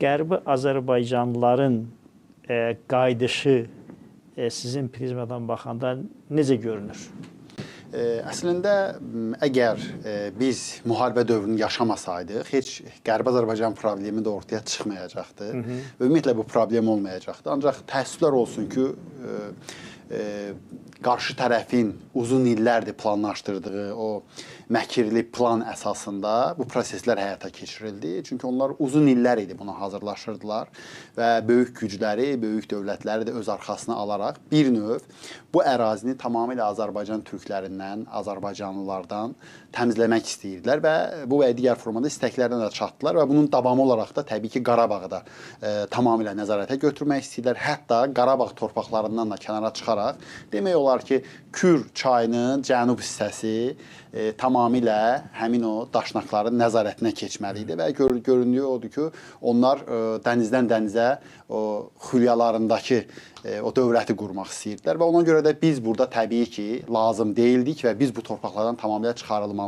Qərbi Azərbaycanlıların qayıdışı sizin prizmadan baxanda necə görünür? Əslində, əgər biz müharibə dövrünü yaşamasaydıq, heç Qərbi Azərbaycan problemi də ortaya çıxmayacaqdı. Və ümumiyyətlə bu problem olmayacaqdı. Ancaq təəssüflər olsun ki, qarşı tərəfin uzun illərdir planlaşdırdığı o məkirli plan əsasında bu proseslər həyata keçirildi. Çünki onlar uzun illər idi buna hazırlaşırdılar və böyük gücləri, böyük dövlətləri də öz arxasına alaraq bir növ bu ərazini tamamilə Azərbaycan türklərindən, azərbaycanlılardan təmizləmək istəyirdilər və bu və digər formada istəklərinə də çatdılar və bunun davamı olaraq da təbii ki, Qarabağı da tamamilə nəzarətə götürmək istəyirlər. Hətta Qarabağ torpaqlarından da kənara çıxaraq demək olar ki, Kür çayının cənub hissəsi tamamilə həmin o daşnaqların nəzarətinə keçməli idi və göründüyü odur ki, onlar dənizdən dənizə o xülyalarındakı o dövləti qurmaq istəyirdilər və ona görə də biz burada təbii ki, lazım deyildik və biz bu torpaqlardan tamamilə çıxarılmalıydıq.